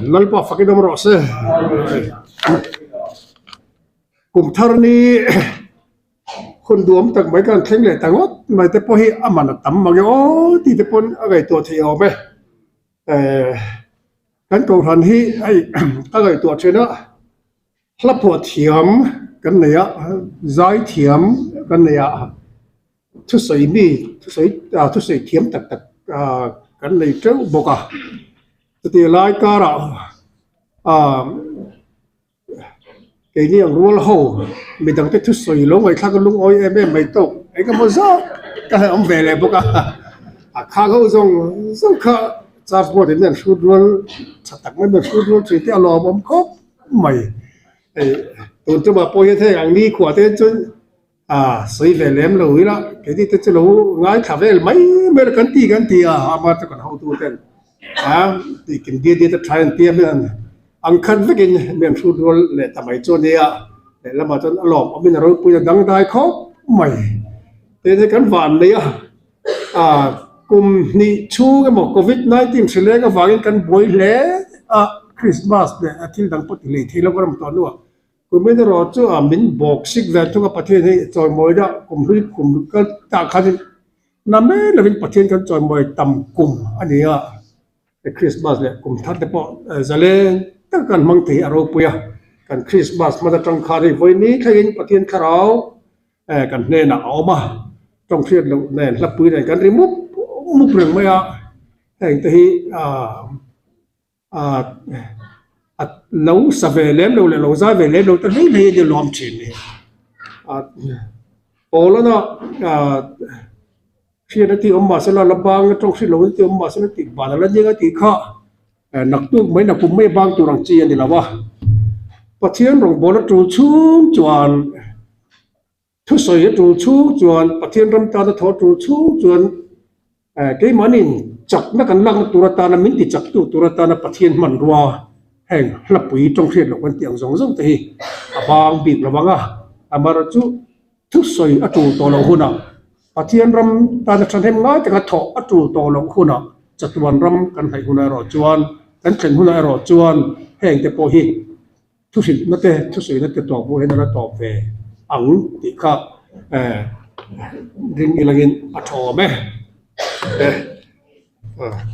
Lalpa fakin awm rawh se. Kum thar ni hun duam tak mai kan thleng leh ta ngawt mai te pawh hi a man a tam mang e aw tih te pawn a ngaihtuah theih awm e. Kan kohhran hi hei a ngaihtuah thin a, hla phuah thiam kan nei a, zai thiam kan nei a, thusawi mi thusawi thusawi thiam tak tak kan nei teuh bawk a. Chutih lai karah ah keini ang rual ho midangte thusawi lo ngaihthlak a lungawi em em mai tawk eng emaw zat ka han awm ve leh bawk a, a khang ho zawng zawng kha charge board in an hrut rual tha tak mai an hrut rual thin te a lawmawm khawp mai. Hei tun tumah pawh hian heng ang nikhua te chuan A sawi ve lem lo ila, keini te chu lo ngaithla vel mai mai la kan ti kan ti a, ama chu kan hotu ten a tih kim diat diat a tha en tia hian ang khat vekin mi an hrut rual leh ta mai chu a nia, lehlamah chuan a lawm awmin a ropui a dangdai khawp mai. Tin hei kan van nei a, a kum hnih chhung emaw covid 19 hri leng avangin kan buai hle a, Christmas leh thil dang pawh ti hlei thei lo ka ram tawh hnuah Kumin erawh chu a min bawk sik ve thung a, Pathian hi chawimawi dah kum hlui kum kal tah khanin na mai lovin Pathian kan chawimawi tam kum a ni a, Christmas leh kum thar te pawh zalen tak kan hmang thei a ropui a, kan Christmas hman atang khan hei vawi thlengin Pathian thlarau kan hnenah a awm a, tawnghriat loh nen hlapui nen kan ri mup mup reng mai a, heng te hi ah. A lo sa ve lem lo leh lo zai ve lem lo te hlei hlei a ni lawm thin ni. Pawlana hriat a tih awm mahse la la bang atang hrilh lo a tih awm mahse la tih ban a la ning a tih kha naktuk mai nakum mai bang tur ang chi a ni lo a. Pathian rawngbawlna tul chhung chuan Thusawi a tul chhung chuan Pathian ram tana thaw tul chhung chuan keimahniin chakna kan lakna tur atana min ti chaktu tur atana Pathian hmanrua heng hlapui tawnghriat loh kan tih ang zawng zawng te hi a bang bik lo ang a, amaherawhchu thusawi a tul tawh loh hunah Pathian ram tana thahnem ngai taka thawh a tul tawh loh hunah chatuan ram kan hnaih hunah erawh chuan kan thlen hunah erawh chuan heng te pawh hi Thuhrilhna te, thusawina te tawp pawh hian a la tawp ve ang tih kha ring ilangin a thawm e.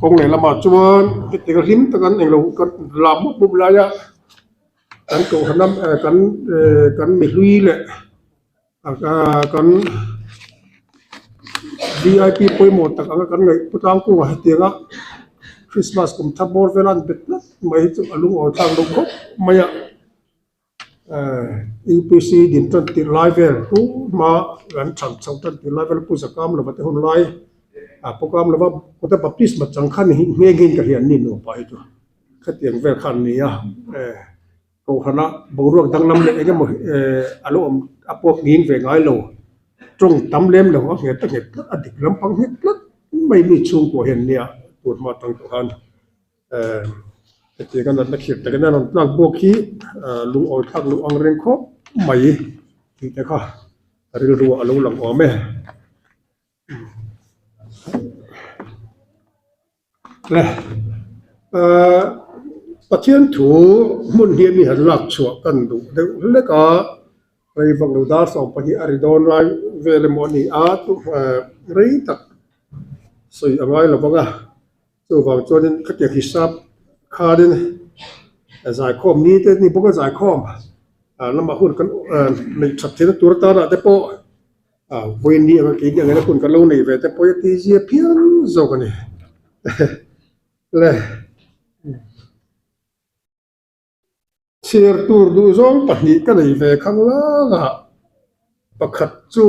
Kawng leh lamah chuan hetiang a hlim tak an englo kan lam mup mup lai a, kan kohhran a kan kan mihlui leh kan vip pawimawh tak anga kan ngaih pu tlangkungah hetianga Christmas kum thar bawr vel a an bet tlat mai hi chu a lungawi thlak loh khawp mai a upc din tan tirh lai vel pu hma kan chhan chho tan tirh lai vel pu zakam lova te hun lai ah pu kam lova kawta baptisma chang khan hi nghe nghe in ka hria an ni nupa hi chu khatiang vel khan a ni a. Kohhrana boruak danglam leh eng emaw a lo awm a pawh nghing ve ngai lo. Tawng tam lem lo a nghet a nghet tlat a dik lampang nghet tlat mai mi chhungkua hian nia tur hma atang tawh khan hetiang a natna khirh takin a rawn tlak bawk hi lungawi thlak loh ang reng khawp mai tih te kha rilru ah a lo lang awm e. Le Pathian thu hmun hi mi han lak chhuah kan duh deuh hlek a, rei vak lo dar 12 a ri dawn lai vel emaw a ni a, rei tak sawi a ngai lo vang a, chuvang chuanin khatiang hisap khanin zaikhawm ni te ni bawk a zaikhawm lamah hun kan neih that theihna tur atanah te pawh. Vawiin anga keini ang ena hun kan lo nei ve te pawh hi a tizia phian zawk a ni. Le chhiar tur duh zawng pahnih ka nei ve khang lang a, pakhat chu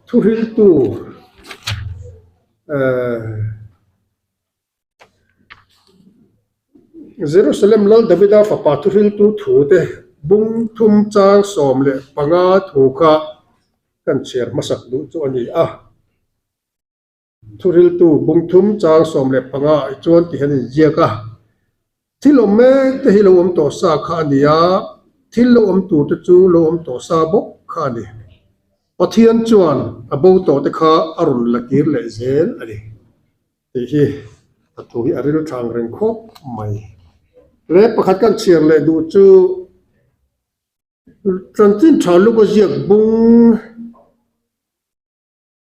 thuhriltu Jerusalem Lal Davida fapa thuhriltu thute bung thum chang 15 thu kha kan chhiar hmasak duh chu a ni a. Thuhriltu bung thum chang 15 ah chuan ti hian a inziak a, Thil awm mek te hi lo awm tawh sa kha a ni a, thil lo awm tur te chu lo awm tawh sa bawk kha a ni. Pathian chuan a bo tawh te kha a rawn la kir leh zel a ni. Tih hi a thu hi a ril thang reng khawp mai. Le pakhat kan chhiar leh duh chu chanchin tha luk a ziak bung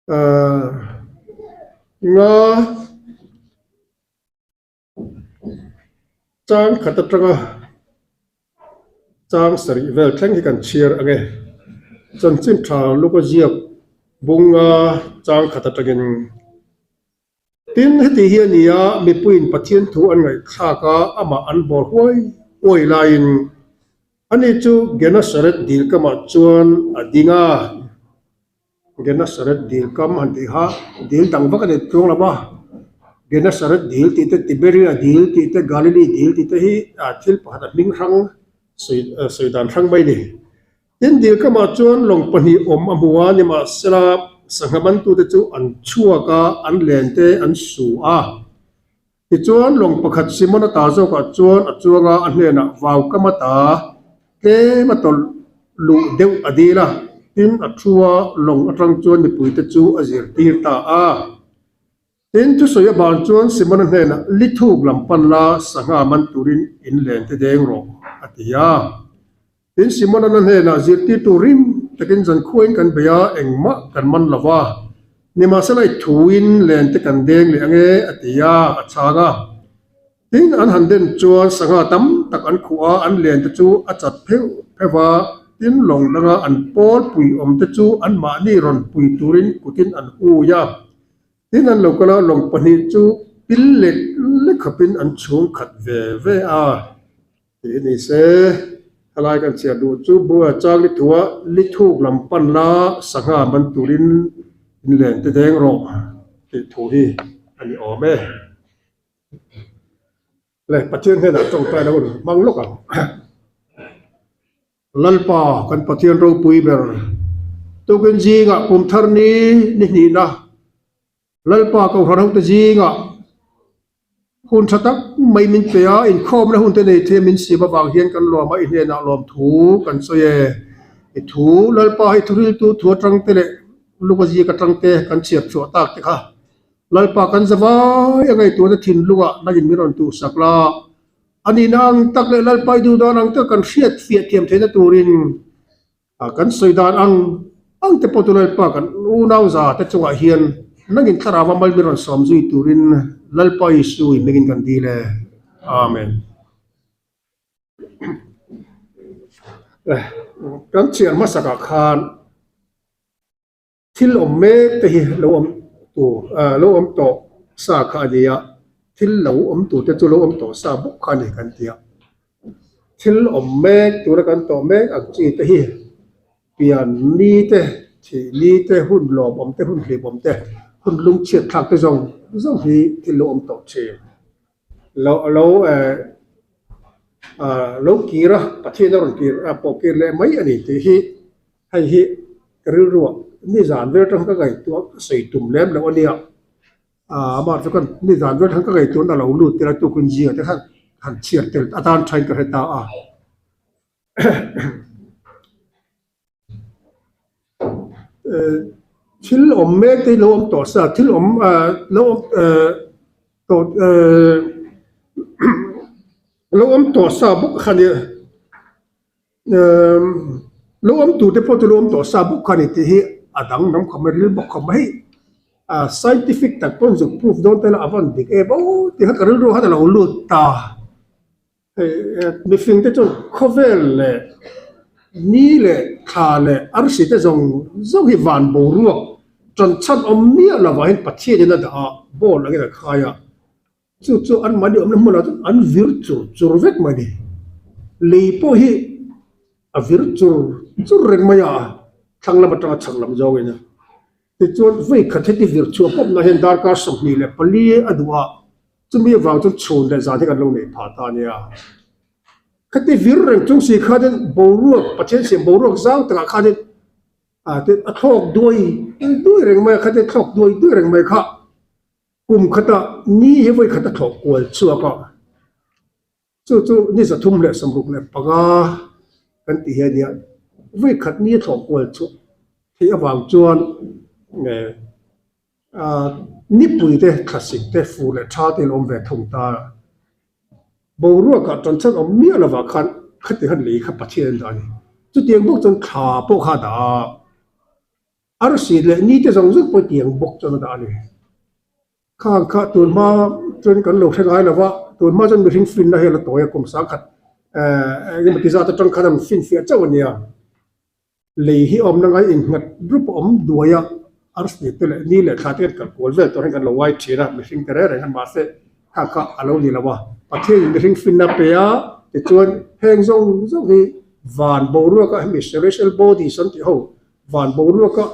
ah nga Chang khat atanga chang sarih vel thleng hi kan chhiar ang e. Chanchin tha luk a ziak bunga chang khat atangin. Tin, heti hi a ni a, mipuiin Pathian thu an ngaihthlak a, amah an bawr huai huai laiin ani chu Genesaret dil kamah chuan a ding a. Genesaret dil kam han tih kha dil dang vak a ni tluang lo va, Genesaret dil tih te, Tiberia dil tih te, Galilee dil tih te hi thil pakhat a hming hrang sawi dan hrang mai a ni. Tin, dil kamah chuan lawng pahnih awm a hmu a, nimahsela sangha mantute chu an chhuak a, an len te an su a. Tichuan, lawng pakhat Simona ta zawkah chuan a chuang a, a hnenah vau kam ata tlem a tawlh luh deuh a dil a, tin a thu a, lawng atang chuan mipuite chu a zirtir ta a. Tin, thusawi a ban chuan Simona hnenah lithuk lam pan la, sangha man turin in len te deng rawh, a ti a. Tin, Simonan a hnenah zirtirtu rim takin zankhuain kan bei a, engmah kan man lo va. Nimahsela i thuin len te kan deng leh ange, a ti a, a chhang a. Tin, an han den chuan sangha tam tak an khuh a, an len te chu a chat pheuh pheuh va. Tin, lawng danga an pawl pui awm te chu anmahni rawn pui turin kutin an hui a. Tin, an lo kal a, lawng pahnih chu pil lek lek khawpin an chhung khat ve ve a. Tih ni se, helai kan chhiar duh chu Bua chang li thua li thuk lam pan la sangha man turin in len te deng rawh tih thu hi a ni awm e. Le Pathian hnenah tawngtai lo hmang lawk ang. Lalpa kan Pathian ropui ber tukin zingah kum thar ni ni hnihna Lalpa Kohhran hote zingah hun tha tak mai min pe a, inkhawmna hun te nei thei a min siam avang hian kan lawm a, i hnenah lawmthu kan sawi e. I thu Lalpa hi thuriltu thu atang te leh luka zik atang te kan chhiar chhuah tak te kha Lalpa kan za vai a ngaihtuahna thinlungah nangin min rawn tuhsak la. A nihna ang tak leh Lalpa i duh dan ang tak kan hriat fiah thiam theihna turin Kan sawi dan ang ang te pawh chu Lalpa kan unau za te chungah hian nangin thlarau a mal min rawn sawm zui turin Lalpa Isu i hmingin kan dil e. Amen. Kan chhiar hmasakah khan thil awm mek te hi lo awm tur lo awm tawh sa kha a ni a, thil lo awm tur te chu lo awm tawh sa bawk kha a ni kan ti a. Thil awm mek tura kan tawh mek ang chi te hi pian ni te, thih ni te, hun lawmawm te, hun hlimawm te, hun lungchhiat thlak te zawng zawng hi thil lo awm tawh thin. Lo lo eh ah lo kir a, Pathian a rawn kir a pawh kir leh mai a ni tih hi hei hi ka rilruah nizan vel atang ka ngaihtuah ka sawi tum lem loh a nia. Amah chu kan nizan vel khan ka ngaihtuahna a lo lut tel a, tukin zia te khan han chhiar tel atan thain ka hre ta a. Thil awm mek te hi lo awm tawh sa, thil awm lo awm tawh lo awm tawh sa bawk kha nia. Lo awm tur te pawh chu lo awm tawh sa bawk kha a ni tih hi a dang lam khawp mai ril bawk khawp mai hei scientific tak pawn zuk proof dawn te la a van dik em aw tih kha ka rilru khan a lo lut ta hei mifing te chuan khawvel leh ni leh thla leh arsi te zawng zawng hi van boruak tan chhan awm miah lovah hian Pathian in a dah a ball angin a khai a. Chu chu an mahni awmna hmunah chuan an vir chur chur vek mai a ni. Lei pawh hi a vir chur chur reng mai a, thlang lam atanga chhak lam zawngin a. Tichuan vawi khat heti vir chhuah pawp na hian darkar 24 a duh a, chumi avang chuan chhun leh zan hi kan lo neih phah ta a nia. Khati vir reng chung si khanin boruak, Pathian siam boruak zau takah khanin a thlawk duai duai reng mai a, khati thlawk duai duai reng mai kha. Kum khatah ni hi vawi khat a thlawh kual chhuak a, chu chu ni 365 kan tih hi a nia. Vawi khat ni a thlawh kual chhuah theih avang chuan nipui te, thlasik te, fur leh tha te an awm ve thung ta. Boruakah ṭanchhan awm miah lovah khan khati khan lei kha Pathian an dah a ni. Chutiang bawk chuan thla pawh kha a dah a, arsi leh ni te zawng zawng pawh tiang bawk chuan a dah a ni. Khang kha tun hma chuan kan lo hre ngai lo va, tun hma chuan mihring finna hi a la tawi a, kum sangkhat eng emaw ti zat atang khan an finfiah chauh a nia. Lei hi awmna ngai innghat rup a awm duai a, arsi te leh ni leh thla te hian kal kual vel tur hian kan lo uai thin a, mihring te reng reng hian mahse kha kha a lo ni lo a. Pathianin mihring finna pe a, tichuan heng zawng zawng hi van boruaka hemi celestial bodies an tih ho van boruaka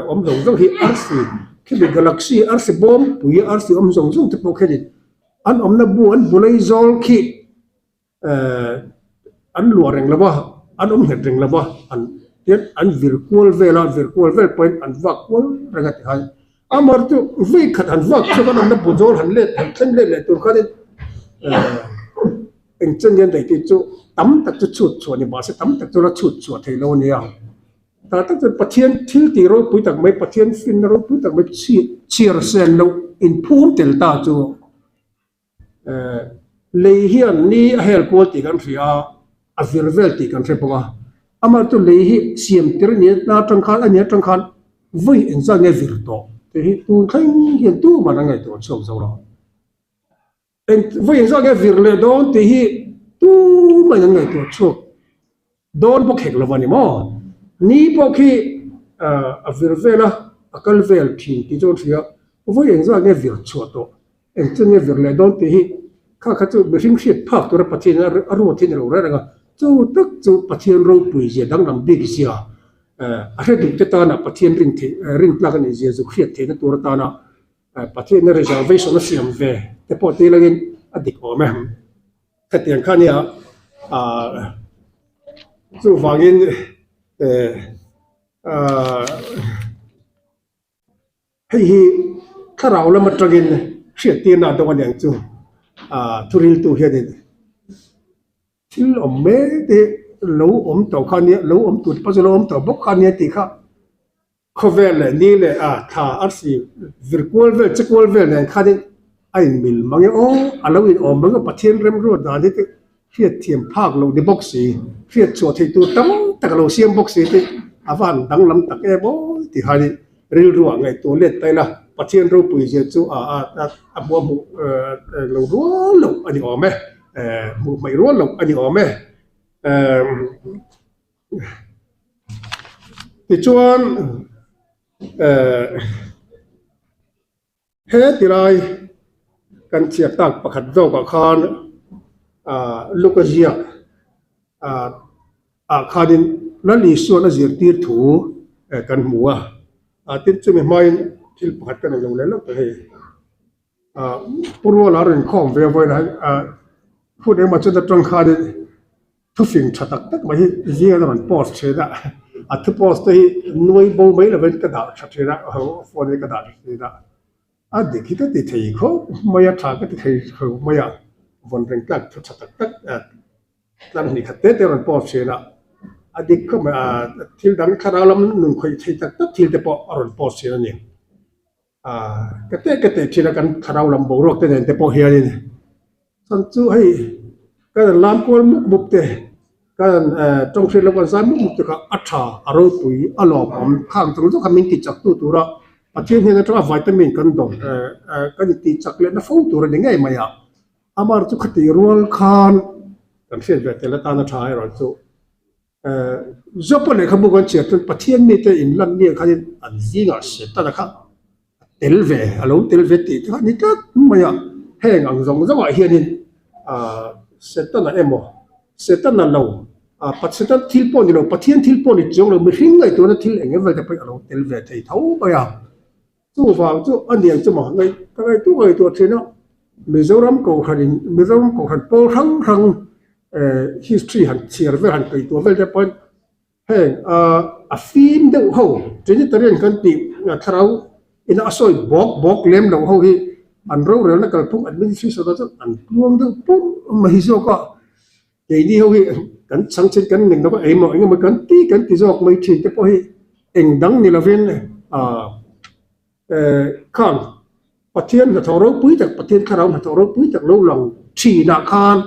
awm zawng zawng hi arsi khimi galaxy arsi bawmpui arsi awm zawng zawng te pawh khianin an awmna bu an bulei zawl khi an luah reng lo va, an awm nghet reng lo va, an tian an vir kual vel a, vir kual vel pawhin an vak kual reng a tihai. Amar chu vei khat han vak chhuak an awmna bu zawl han let han thleng let leh tur khanin eng chen nge an daih tih chu tam tak chu chhut chhuah ni mahse tam tak chu la chhut chhuah thei lo a nia. Tah tak chuan Pathian thil tih ropui tak mai, Pathian finna ropui tak mai chhiar sen loh inphum tel ta chu. Lei hian ni a hel kual tih kan hria a, a vir vel tih kan hre bawk a. Amah chu lei hi siam tir a ni a atang khan a ni atang khan vawi engzat nge vir tawh tih hi tun thleng hian tuman an ngaihtuah chhuak zo lo. Eng vawi engzat nge vir leh dawn tih hi tuman an ngaihtuah chhuak Dawn bawk hek lo a ni maw? Ni pawh khi a vir vel a, a kal vel thin tih chu an hria. Vawi engzat nge vir chhuah tawh? Engtin nge vir leh dawn tih hi kha kha chu mihring hriat phak tura Pathian a ruat hi a ni lo reng reng a. Chu tak chu Pathian ropui zia danglam bik zia a hre duh te tana Pathian rin theih rin tlak a nih zia zuk hriat theihna tur atana Pathianna reservation a siam ve te pawh tih langin a dik awm e. Hetiang kha nia ah chuvangin eh ah hei hi thlarau lam atangin hriattirna a dawng aniang chu ah thuriltu hianin thil awm mek te lo awm tawh kha nia lo awm tur te pawh chu lo awm tawh bawk kha nia tih kha. Khawvel leh ni leh a thla arsi vir kual vel che kual vel nen khanin a inmil mang e aw, a lo inawm mang e Pathian remruat dan hi te hriatthiam phak loh ni bawk si, hriat chhuah theih tur tam tak a lo siam bawk si te a va han danglam tak em aw ti khanin rilruah ngaihtuah let ta ila Pathian ropui zia chu a a a hmuh a hmuh lo rual loh a ni awm e, hmuh hmaih rual loh a ni awm e. Tichuan eh he tilai kan chhiat tak pakhat zawkah khan ah Luka ziak ah ah khanin Lal Isuan a zirtir thu eh kan hmu a, ah tin chumi hmain thil pakhat ka nei lo leh lawk ta hei. Pu Ruala a rawn khawm ve a vawiin ah hun engmah chuan atang khanin thufing tha tak tak mai hi zingah a rawn post thin a, a thu post te hi nuai bo mai lovin ka dah tha thin a, phone hi ka dah tha thin a, a dik hi ka ti thei khawp mai a, tha ka ti thei khawp mai a, vawn reng tlak thu tha tak tak tlang hnih khat te te a rawn post thin a, a dik khawp mai a, thil dang thlarau lam nun khawih thei tak tak thil te pawh a rawn post thin a ni. Ka teh ka teh thin a kan thlarau lam boruak te nen te pawh hianin chuan chu hei kan han lam kual mup mup te kan han tawng hriat loh kan zai mup mup te kha a tha a ropui a lawmawm khang chung zawk kha min ti chak tu tura Pathian hnen atanga vitamin kan dawng kan intih chak leh na fo tur a ni ngei mai a amah chu khatih rual khan kan hriat ve tel atana tha erawh chu. Jopa lehkhabu kan chhiar chuan Pathian mite inlan ni ang khanin an zingah Setana kha a tel ve, a lo tel ve tih te kha a ni tlat mai a. Heng ang zawng zawngah hianin Setana emaw, Setana lo, Setana thil pawh ni lo, Pathian thil pawh ni chiang lo, mihring ngaihtuahna thil eng emaw te pawhin a lo tel ve thei tho mai a. Chuvang chu a niang chu maw ngaih ka ngaihtuah ngaihtuah thin a, Mizoram Kohhran in Mizoram Kohhran pawl hrang hrang history han chhiar vel han ngaihtuah vel te pawhin heng a fim deuh ho Trinitarian kan tih thlarau ina a sawi bawk bawk lem loh ho hi an rorelna kalphung administration ah chuan an tluang deuh pur mai zawk a, keini ho hi kan chhang chin kan ning lova engemaw engemaw kan ti kan ti zawk mai thin te pawh hi eng dang ni lovin ah eh khang Pathian hnathawh ropui tak Pathian thlarau hnathawh ropui tak lo lang thinah khan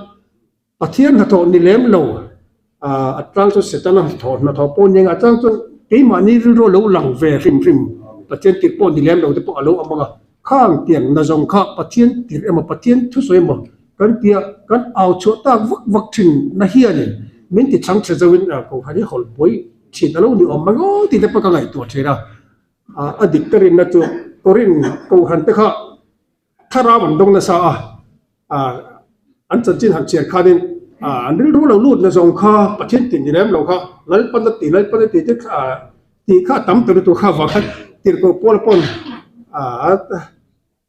Pathian hnathawh ni lem lo, a chang chuan Setana hnathawh hnathawh pawh nia a chang chuan keimahni rilru a lo lang ve hrim hrim Pathian tirh pawh ni lem lo te pawh a lo awm ang a, khang tiang nazawng kha Pathian tirh emaw Pathian thusawi emaw kan tia kan au chhuah tak vak vak thin na hianin min ti chhang chhe zoin Kohhran hi hawlh buai thin a lo ni awm mai aw tih te pawh ka ngaihtuah thin a, a dik ta rinna chu Korin Kohhran te kha Thlarau an dawng nasa a, an chanchin han chhiar khanin an rilru lo lut na zawng kha Pathian tih ni lem lo kha Lalpan a ti Lalpan a ti te tih kha a tam ta lutuk kha avang khan tirhkoh pawl pawn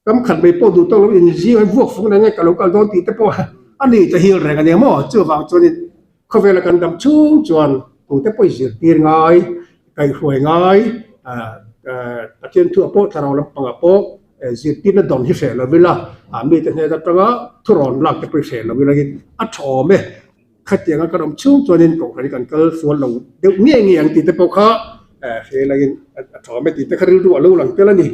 kam khat mai pawh duh tawk lo in zing a vuak fung reng e ka lo kal dawn tih te pawh a ni ta hil reng a nia maw chuvang chuanin khawvela kan dam chhung chuan tute pawh i zirtir ngai kaihhruai ngai Pathian thu ah pawh thlarau lampangah pawh zirtirna dawn hi hreh lo ila mite hnen atanga thurawn lak te pawh hi hreh lo ila in a tha awm e khatianga kan awm chhung chuanin kohhran hi kan kal sual lo deuh ngei ngei ang tih te pawh kha hreh langin a tha awm e tih te kha rilru a lo lang tel a ni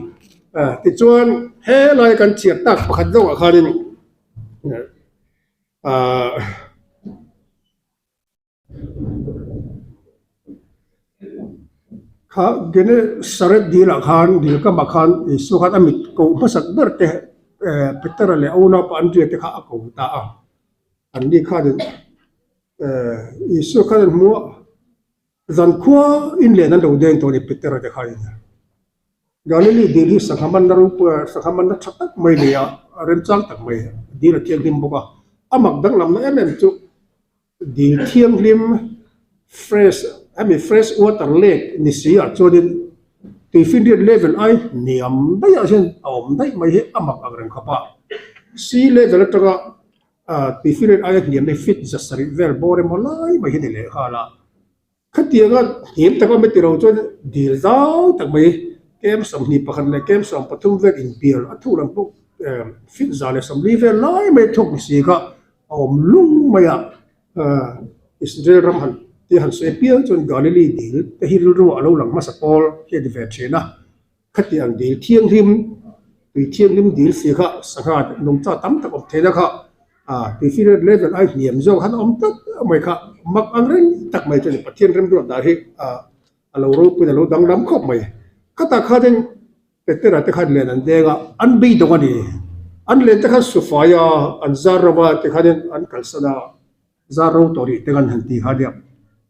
tichuan helai kan chhiar tak pakhat zawkah khanin ahh. Kha Genesaret dilah khan dil kamah khan Isua khan a mit ko hmasak ber te eh Petera leh a unaupa Andria te kha a ko ta a. Anni khanin eh Isua khan an hmu a, zankhua in len an lo deng tawh a ni Petera te khanin. Galili dil hi sangha manna ropui sangha manna tha tak mai a ni a, remchang tak mai dil a thianghlim bawk a. A mak danglamna em em chu Dil thianghlim fresh hemi fresh water lake ni si ah chuanin tuifinriat level ai hniam daih ah hian a awm daih mai hi a mak ang reng khawp a. Sea level atanga tuifinriat aia hniam hi feet 700 vel bawr emaw lai mai hi ni leh nghal a. Khatianga hniam tak awm e tilo chuan dil zau tak mai kem 21 leh kem 13 vel inbial a thuk lam pawh feet 140 vel lai mai thuk ni si kha a awm lung mai a. Israel ram han tia han sawi piang chuan Galilee dil te hi rilru a lo lang hmasa pawl hi a ni ve thin a. Khatiang dil thianghlim, tui thianghlim dil si kha sangha nungcha tam tak awm theihna kha tuifinriat level ai hniam zawk han awm tlat mai kha mak ang reng tak mai chu a ni. Pathian remruat dah hi a lo ropuiin a lo danglam khawp mai. Khatah khanin Petera te khan len an deng a, an beidawng a ni. An len te khan sufai a, an zar ro a tikhanin an kalsan a. Zar ro tawh rih te kan han ti kha nia.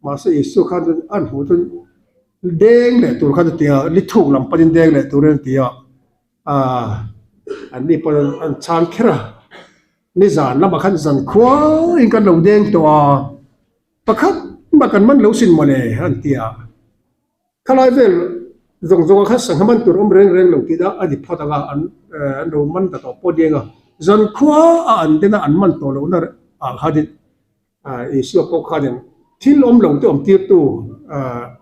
Mahse Isua khan chuan an hmuh chuan deng leh tur khan a ti a, li thuk lam panin deng leh turin a ti a. Aaa anni pawh chuan an chhang kher a, nizan lamah khan zan khuaiin kan lo deng tawh a, pakhat mah kan man lo sin mawle an ti a. Khalai vel zawng zawngah khan sangha man tur awm reng reng lo tih a ni phawt ang a, an an lo man ta tawh pawh deng a. Zankhua a an den a an man tawh lohna ah khanin Isua pawh khanin thil awm lo te awm tirtu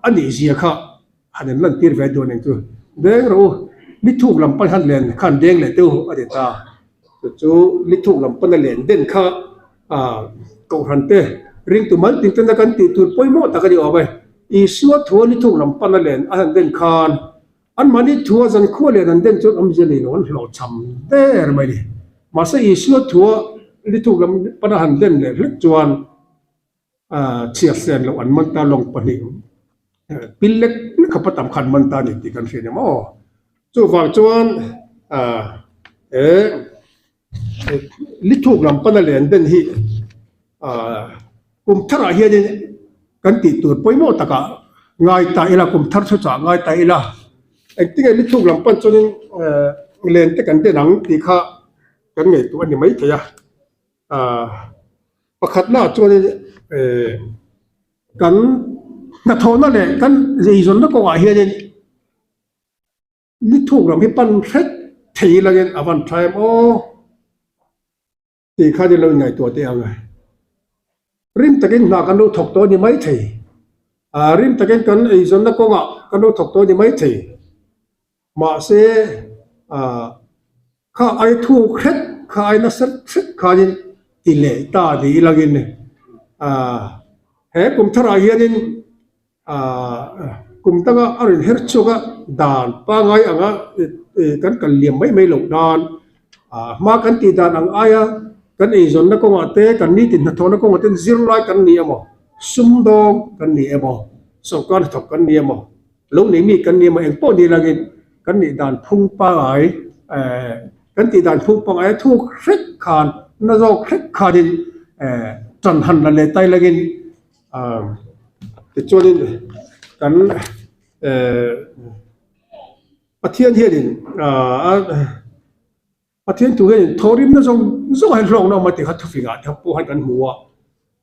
a nih zia kha han in lan tir ve duh a ning chu. Deng rawh u, ni thuk lam pan khan len khan deng leh teuh a ni ta. Chu chu ni thuk lam pana len den kha Kohhran te ringtu mal tin tena kan tih tur pawimawh tak a ni awm e. Isua thua ni thuk lam pana len a han den khan anmahni thua zankhua len an den chuan awmzia nei lo an hlawhchham der mai a ni. Mahse Isua thua ni thuk lam pana han den leh hlek chuan chhiar sen loh an man ta lawng pahnih pil lek lek kha patam khan man ta a ni tih kan hria nia maw. Chuvang chuan he lithuk lam pana len den hi kum tharah hianin kan tih tur pawimawh takah ngai ta ila kum thar chu chah ngai ta ila engtinge lithuk lam pan chuanin len te kan den ang tih kha kan ngaihtuah a ni maithei a. Pakhatna chuanin kan hnathawhna leh kan eizawnna kawngah hianin ni thuk lam hi pan hret thei langin a van tha em aw tih khan in lo inngaihtuah teh ang. Rim takin hna kan lo thawk tawh a ni maithei. Rim takin kan eizawnna kawngah kan lo thawk tawh a ni maithei. Mahse, kha ai thuk hret, kha ai nasa hret khanin ti leh ta ni ilangin he kum tharah hianin kum danga a rawn her chhuak a, dan pangngai anga kan kal liam mai mai loh nan hma kan tih dan ang aia. Kan eizawnna kawngah te, kan nitin hnathawhna kawngah ten zirlai kan ni emaw, sumdawng kan ni emaw, sawrkar hnathawk kan ni emaw, lo nei mi kan ni emaw engpawh ni langin kan nih dan phung pangai kan tih dan phung pangai a thuk hrek khan na zawk hrek khanin tan han la leh tai langin tichuanin kan Pathian hianin Pathian thu hianin thawhrimna zawng zawng ah hian hlawkna awm a tih kha thufingah te pawh khan kan hmu a,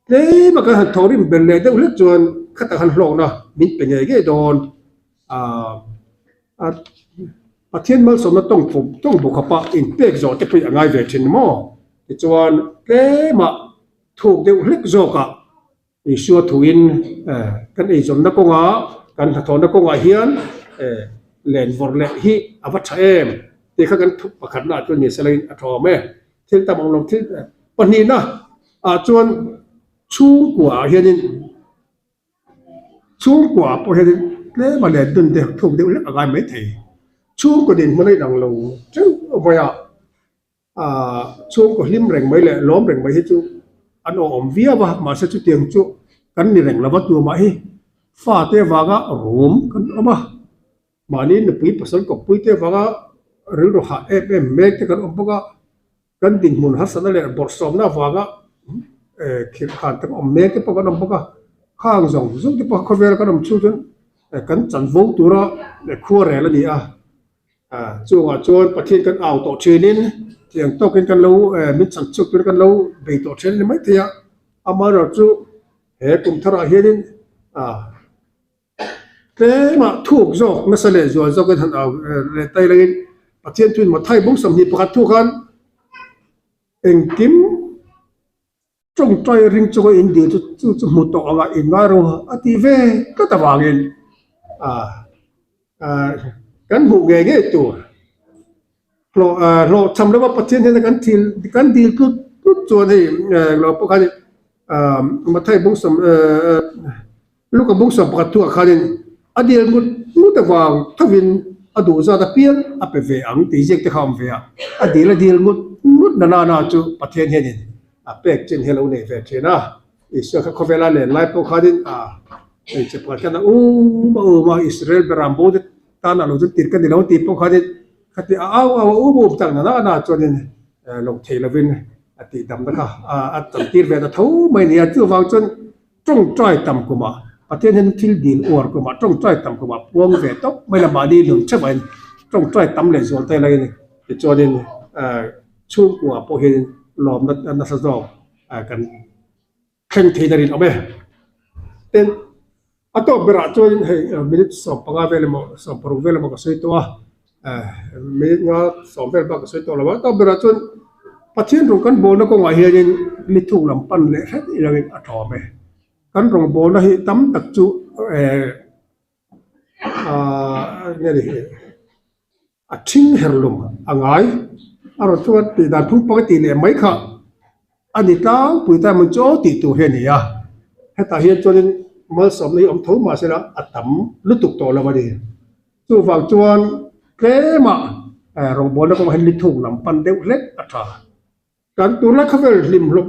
tlem a kan han thawhrim ber leh deuh hlek chuan khatah khan hlawkna min pe ngei ngei dawn a, Pathian malsawmna tawng tawng bawk khawpa inpek zawh te pawh hi a ngai ve thin maw? Tichuan tlema thuk deuh hlek zawkah Isua thuin kan eizawnna kawnga kan hnathawhna kawngah hian len vawrh leh hi a va tha em tih kha kan thu pakhatna ah chuan ni selain a tha awm e. Thil tam ang lo thil pahnihna ah chuan chhungkua ah hianin chhungkua ah pawh hianin tlem a len dun deuh thuk deuh hlek a ngai maithei. Chhungkaw dinhmun a inang lo teuh mai a. Chhungkaw hlim reng mai leh lawm reng mai hi chu an awhawm viau a, mahse chutiang chu kan ni reng lova tumah hi fate avanga rum kan awm a, mahni nupui pasal kawppui te avanga rilru hah em em mek te kan awm bawk a, kan dinhmun harsatna leh bawrhsawmna avanga khirh khan te awm mek te pawh kan awm bawk a, khang zawng zawng te pawh khawvel kan awm chhung chuan kan chanvo tura khuarel a ni a. Chungah chuan Pathian kan au tawh thinin thiang tawkin kan lo min chhan chhuak turin kan lo bei tawh then a ni maithei a, amaherawh chu he kum tharah hianin tlemah thuk zawk nasa leh zual zawkin han au leh tai langin Pathian thuin Mathai bawng 21 thu khan engkim Tawngtai ring chunga in dil chu chu chu hmu tawh anga in ngai ro a ti ve tlat avangin kan hmuh ngei ngei tur hlawh hlawhchham lova Pathian hnena kan thil kan dil tlut tlut chuan hei englo pawh khan Mathai bung sawm Luka bung 11 thuah khanin a dil ngut ngut avang thovin a duh zat apiang a pe ve ang tih ziak te kha a awm ve a, a dil a dil ngut ngut na nana chu Pathian hianin a pek chin hi a lo nei ve thin a, Isua kha khawvela len lai pawh khanin a hmeichhe pakhat khan a um a um a, Israel beram bo te tan a lo chu tir ka ni lo tih pawh khanin khati a au au a um a um tak na nana chuanin lo thei lovin a tihdamna kha a chantir ve ta tho mai a ni a, chuvang chuan Tawngtai tam kumah Pathian hian thil dil uar kumah tawngtai tam kumah puang ve tawp mai la mahni nun theuhin tawngtai tam leh zual te laiin tichuanin chhungkua pawh hian lawmna nasa zawk kan thleng theih na rinawm e. Tin, a tawp berah chuan hei minute 15 vel emaw 16 vel emaw ka sawi tawh a, minute nga sawm vel bak ka sawi tawh lo a, a tawp berah chuan Pathian rawng kan bawlna kawngah hianin mi thuk lam pan leh hret ilangin a tlawm e. Kan rawngbawlna hi tam tak chu nge ni a thing her lum a ngai a rawn chuan tih dan phung panga tih leh mai kha a ni tlangpui ta emaw chu aw tih tur hi a ni a. Hetah hian chuanin malsawmna hi awm tho mahsela a tam lutuk tawh lo a ni. Chuvang chuan tlemah rawngbawlna kawngah hian lithuk lam pan deuh hlek a tha. Kan tunlai khawvel hlim hlawp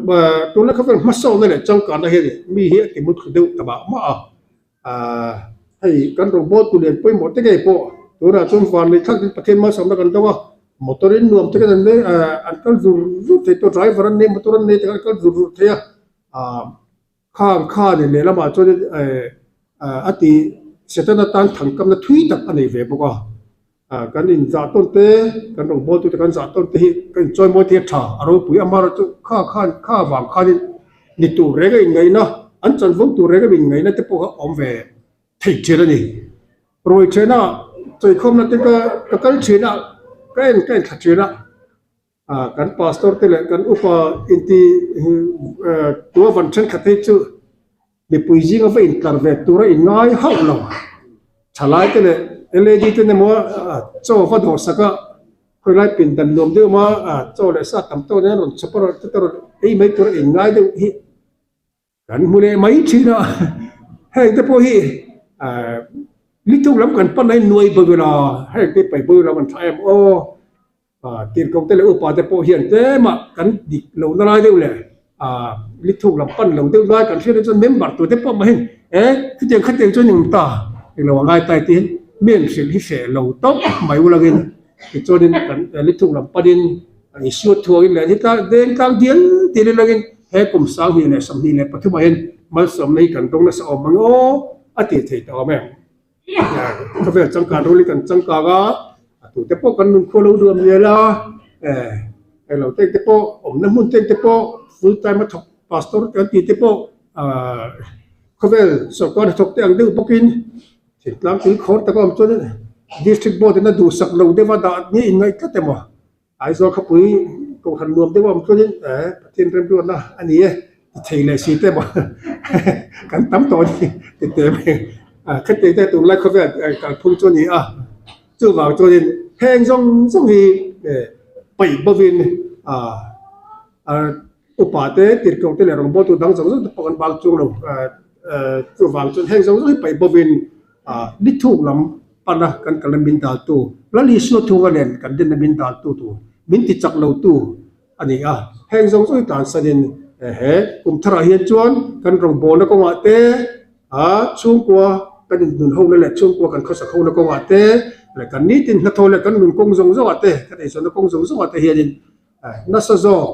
tunlai khawvel hmasawkna leh changkanna hian mi hi a ti mutthlu deuh ta mah mah a. Hei kan rawngbawltu lian pawimawh te ngei pawh tunah chuan van leh thlak in Pathian malsawmna kan dawng a, motor in nuam te khan an leng an kal zur zur thei tawh driver an nei motor an nei te khan an kal zur zur thei a. Khang khanin lehlamah chuan a ti Setana tan thangkamna thui tak a nei ve bawk a, kan inzah tawn te, kan rawngbawltute kan zah tawn te hi kan inchawimawi te hi a tha, a ropui amaherawh chu kha khan kha vang khanin ni tur reng a inngaihna, an chanvo tur reng a inngaihna te pawh kha awm ve thei thin a ni. Ruai thena chawikhawmna te ka kal thin a, ka en ka enthla thin a. Kan pastor te leh kan upa inti tua van thenkhat hi chu mipui zinga va intlar ve tura in ngai hauh lo. Thalai te leh LAD te emaw chaw va dawhsak a, khawilai pindan nuam deuh emaw chaw leh sa tam tawk nen rawn chhawp a rawn rawn ei mai tura in ngai deuh hi Kan hmu leh mai thin a, heng te pawh hi lithuk lam kan pan a nuai bo ila, heng te pai bo lam an tha em aw. Tirhkoh te leh upa te pawh hian tlema kan dik lohna lai deuh leh lithuk lam pan lo deuh lai kan hriat hi chuan member tute pawh mahin e chutiang khatiang chuan eng ta englo a ngai tai tiin mi an hrilh hi hreh lo tawp mai ulangin tichuanin kan lithuk lam panin Isua thuangin leh heta deng tlang dial dial ilangin he kum 2023 ah hian malsawmna hi kan dawng nasa awm ang aw a tih theih tawh awm e. Khawvel changkan rul hi kan changkang a, a tute pawh kan nun khual lo duam mial a, englo te te pawh awmna hmun te te pawh full time a thawk pastor te an tih te pawh khawvel sawrkar hnathawk te ang deuh bawkin thingtlang tui khawr taka awm chuan district board in a duhsak lo deuh a dah ni inngaih tlat emaw. Aizawl khawpui kohhran nuam deuh a awm chuanin eh Pathian remruatna a ni e ti thei leh si te maw kan tam tawh a ni ti teh mai a khatiang te tunlai khawvel kalphung chu a ni a chuvang chuanin heng zawng zawng hi eh paih bovin ah upa te tirhkoh te leh rawngbawltu dang zawng zawng te pawh kan bal chung lo eh chuvang chuan heng zawng zawng hi paih bovin Ah, ni thuk lam pana kan kal a min daltu, Lal Isua thunga nen kan dinna min daltu tur, min ti chak lotu a ni a. Heng zawng zawng hi tansanin he kum tharah hian chuan kan rawngbawlna kawngah te, ah, chhungkua kan innun hona leh chhungkua kan khawsak hona kawngah te, leh kan nitin hnathawh leh kan nun kawng zawng zawngah te, kan eizawnna kawng zawng zawngah te hianin nasa zawk,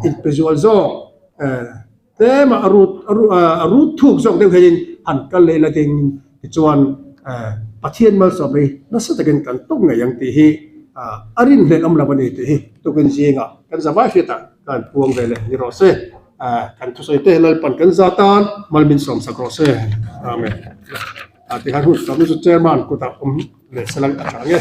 inpe zual zawk, Tlema a rut a rut thuk zawk deuh hianin han kal leh la ding tichuan Pathian malsawm hi nasa takin kan tawk ngei ang tih hi a rinhlelh awm lo a ni tih hi tukin zingah kan zavai hriatah ka han puang ve leh ni rawh se. Kan thusawi te Lalpan kan za tan mal min sawm sak rawh se. Amen. Tikhan hun sawmna chu Chairman kutah awm leh salang a tha ang e.